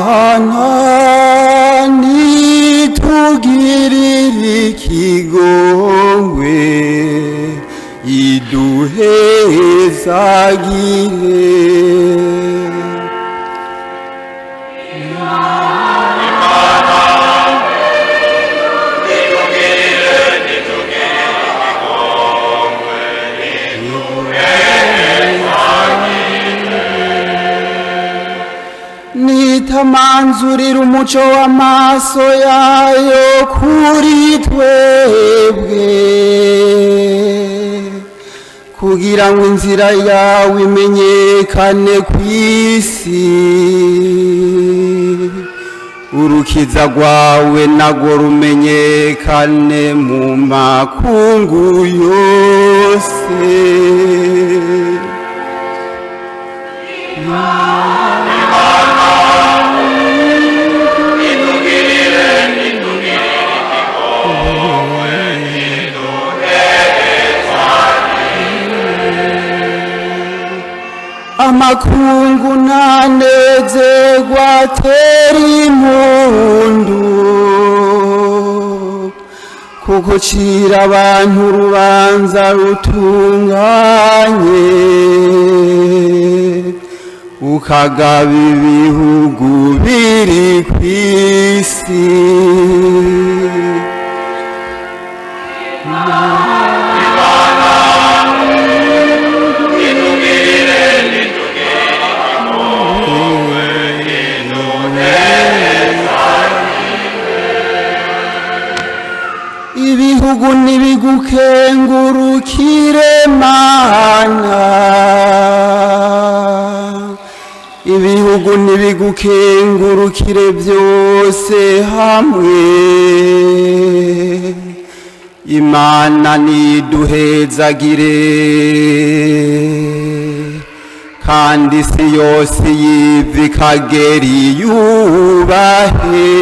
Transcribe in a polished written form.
Imana nitugirire ikigongwe, iduhezagire. Nitamanzurira umuco w'amaso yayo kuri twebwe, kugira ngo inzira yawe imenyekane ku isi, urukiza rwawe narwo rumenyekane mu makungu yose. Amakungu ntanezerwa atera impundu, kuko cira abantu urubanza rutunganye, ukagaba ibihugu biri ku isi. Ibihugu ntibigukengurukire Mana, ibihugu ntibigukengurukire byose hamwe. Imana niduhezagire, kandi isi yose yiva ikagera, iyubahe.